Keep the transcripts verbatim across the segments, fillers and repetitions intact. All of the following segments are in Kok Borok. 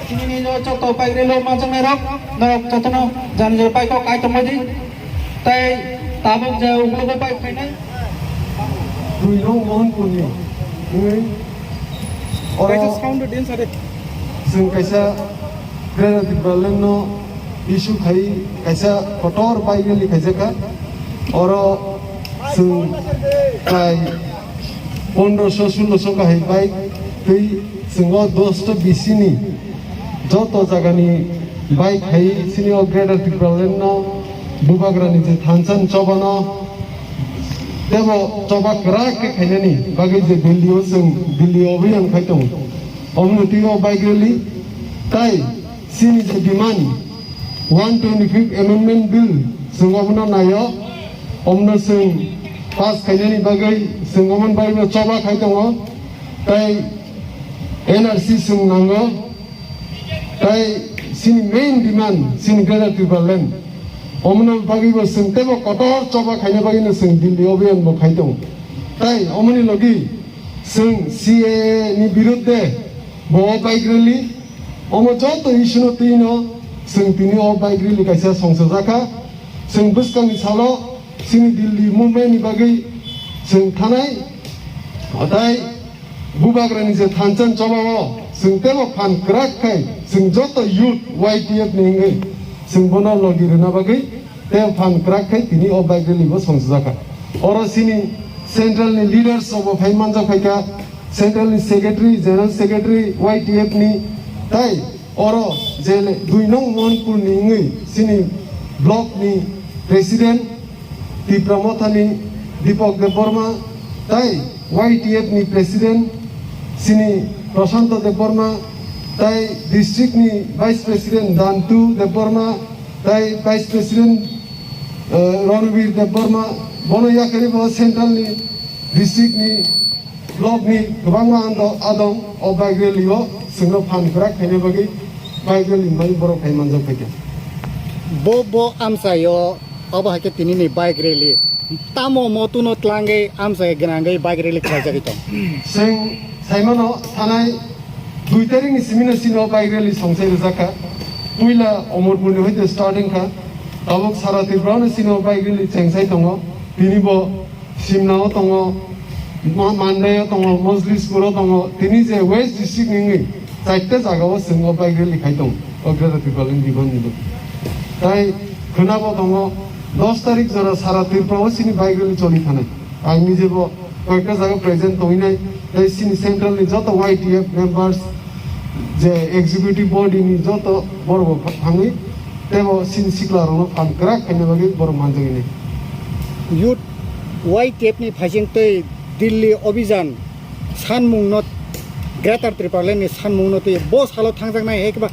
Chini joto bike relo manjaknai rok, norok jotono jani jani bike o kai tongmadi. Tai tabuk je ugulogo bike phainai. Duino Mohanpurni. Oro kaisa sound din sade. Chwng kaisa Greater Tipraland no issue khai kaisa kotor bike rally khaijaka. Oro chwng prai pondroso sulloso kahai bike twi chwng o dosto bisini joto jagani bike hai chini o Greater Tipraland no bubagrani je thansa ni choba no tebo choba kwrak khe khainani bagwi je Delhi o chwng Delhi o obiyang khai tongo. Omo twi o bike rally tai chini je demand one twenty-fifth Amendment Bill chwng obono naio, omono chwng pass khainani bagwi chwng omoni bagwi no choba khai tongo, tai N R C chwng nango, tai chini main demand chini Greater Tipraland. Omono bagwi bo chwng teibo kotor choba khaina bagwi no chwng Delhi obiyang bo khai tongo. Tai omoni logi chwng C A A ni birudde bo o bike rally, omo joto issue no twi no chwng tini o bike rally kaisa songchajakha. Chwng bwskangni salo chini Delhi movement ni bagwi chwng thanai, tai bubagrani je thansa ni choba o chwng teibo phan kwrak khai chwng joto youth Y T F ni wngwi chwng bono logi rwna bagwi tei phan kwrak khai tini o bike rally bo songchajakha. Oro chini central ni leaders rok bo phai manjak phaikha, central ni secretary, general secretary Y T F ni, tai oro je dui nong Mohanpur ni wngwi chini block ni president Tipra Motha ni Deepak Debbarma, tai Y T F ni president chini Prashanto Debbarma, tai district ni vice president Dantu Debbarma, tai vice president, eh, Ranbir Debbarma, bono yakarwi bo central ni, district ni, block ni kwbangma ando-, adong o bike rally o chwngno phan kwrak khaina bagwi bike rally ni bagwi borok phai manjak phaikha. Bo, bo amchaio abo hai khe tini ni bike rally. Tamo motuno tlangwi amchai gwnangwi bike rally khlaijagwi tong. Chwng saimano thanai dui tarikni simino chini o bike rally songsai rwjakha. Puila Omorpurni hoite starting kha. Tabuk sara Tripurano chini o bike rally chengsai tongo. Tini bo Simna o tongo, Ma-, Mandai o tongo, Mojlispur o tongo. Tini je West District ni wngwi chaita jaga o chwng o bike rally khai tongo, o Greater Tipraland ni bini. Tai khwnabo tongo, dos tarik jora sara Tripura o chini bike rally choli thanai. Ang nije bo koyekta jaga present tongwi nai, tai chini central ni joto Y T F members, je executive body ni joto borok bo thangwi teibo chini sikla rokno phan kwrak khaina bagwi borok manjagwi nai. Youth Y T F ni phaising tei Delhi Obhijan sanmungno, Greater Tipraland ni sanmungno twi bo salo thangjaknai hai khe ba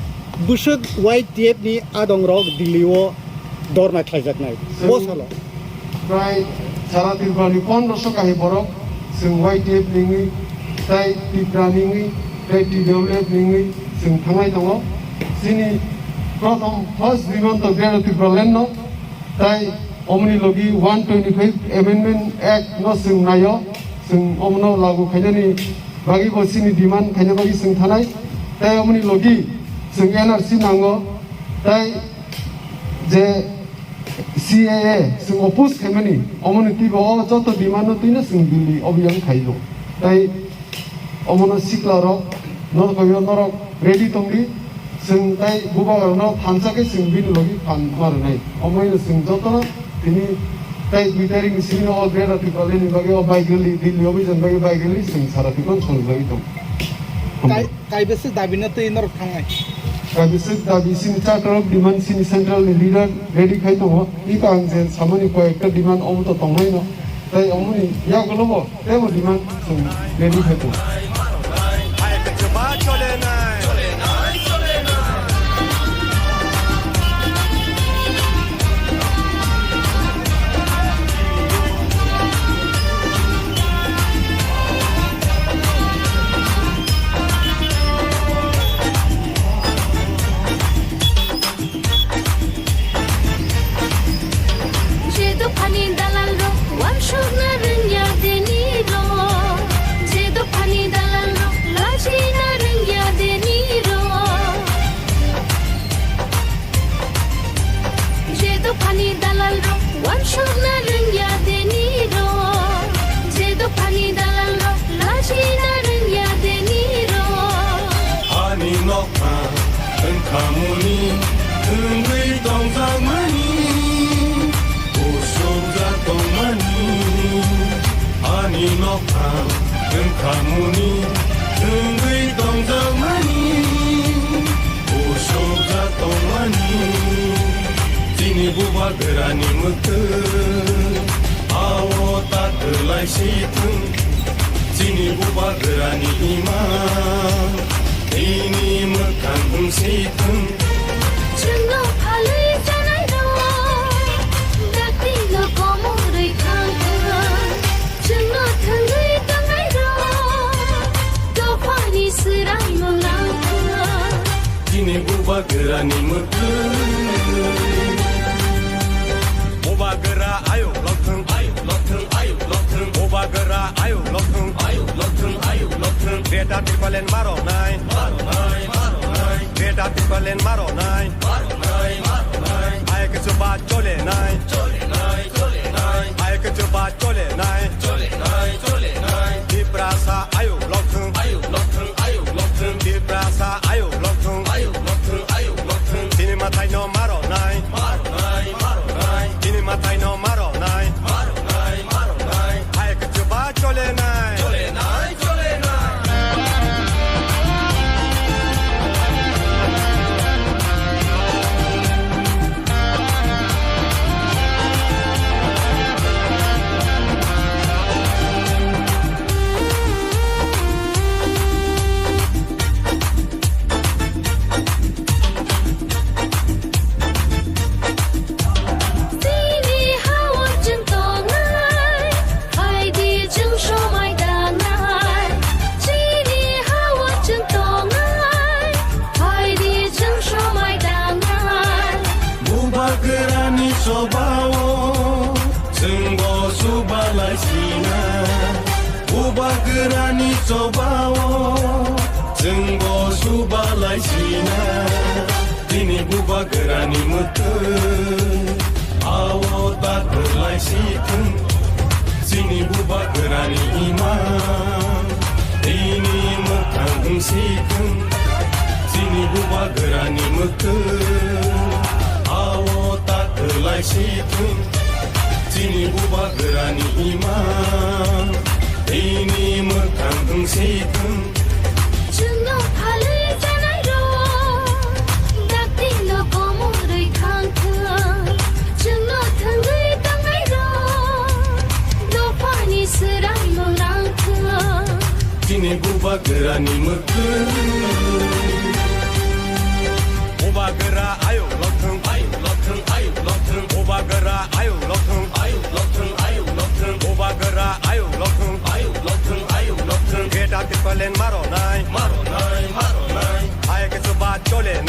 bwswk Y T F ni adongrok Delhi o dorna khlaijaknai bo salo. Prai sara Tripura ni pondroso kahai borok chwng Y T F ni wngwi, tai Tipra ni wngwi, tai T W F ni wngwi chwng thanglai tongo. Chini prothom first demand to Greater Tipraland no, tai omoni logi one twenty-five Amendment Act no chwng naio, chwng omono lagu khainani bagwi bo chini demand khaina bagwi chwng thanai, tai omoni logi chwng N R C nango, tai je C A A chwng oppose khaimani, omoni twibo o joto demand no twino chwng Delhi obiyang khaio. Tai omono sikla rok norok kaiyo norok ready tongdi, Chwng tai bubagrokno thansa khe chwng bini logi phan ma rwnai. Omoino chwng jotono tini tai dui tarikni simi o Greater Tipraland ni bagwi o bike rally, Delhi obijan bagwi bike rally chwng sara Tripura ni songwi tong. Kai-, kaibwswk dabi no twi norok thangnai? Kaibwswk dabi chini charter of demand chini central ni leader ready khai tongo. Iko ang je samani koi ekta demand omo to tongnaino. Tai omoni yagulo bo teibo demand chwng ready khai tongo. Je dophani dalalrok uansukna rwngya deni rok, je dophani dalalrok lachina rwngya deni rok, je dophani dalalrok uansukna rwngya deni rok, je dophani dalalrok lachina rwngya deni rok. Ani nokha wngkhamuni thwngwi tongjakmani, usukjak tongmani. Ani nokha wngkhamuni thwngwi tongjakmani, usukjak tongmani. Chini bubagrani mwktwi ao ta kwlai si thwng. Chini bubagrani imang, bini mwkhang wng si thwng. Chwngno phalwi janairok, dakti no komorwi thang thwng. Chwngno thwngwi tongnairok, dophani swraimung nang thwng. Chini bubagrani mwktwi. Bubagra ayuk lokthwng, ayuk lokthwng, ayuk lokthwng. Bubagra ayuk lokthwng, ayuk lokthwng, ayuk lokthwng. Greater Tipraland maronai, maronai, maronai. Greater Tipraland maronai, maronai, maronai. Ayuk chuba cholenai, cholenai, cholenai. Ayuk chuba cholenai, cholenai, cholenai. Tiprasa ayuk lokthwng, ayuk lokthwng, ayuk lokthwng. Tiprasa ayuk lokthwng, ayuk lokthwng, ayuk lokthwng. Chini mathaino maronai, maronai, maronai. Chini mathaino maronai, maronai, maronai. Ayuk chuba cholenai, cholenai, cholenai. Chini ha-o chwng tongnai, phaidi chwng somai dangnai. Chini ha-o chwng tongnai, phaidi chwng somai dangnai. Bubagrani chobao chwngbo subalai sina. Bubagrani chobao chwngbo subalai sina. Chini bubagrani mwtwi ao ta kwlai si thwng. Chini bubagrani imang bini mwkhang wng si thwng. Chini bubagrani mwtwi ao ta kwlai si thwng. Chini bubagrani imang bini mwkhang wng si thwng. Chwngno phalwi janairok, dakti no komorwi thang thwng. Chwngno thwngwi tongnairok, dophani swraimung nang thwng. Chini bubagrani mwtwi. Bubagra ayuk lokthwng, ayuk lokthwng, ayuk lokthwng. Bubagra ayuk lokthwng, ayuk lokthwng, ayuk lokthwng. Bubagra ayuk lokthwng, ayuk lokthwng, ayuk lokthwng. Greater Tipraland maronai, maronai, maronai. Ayuk chuba cholenai.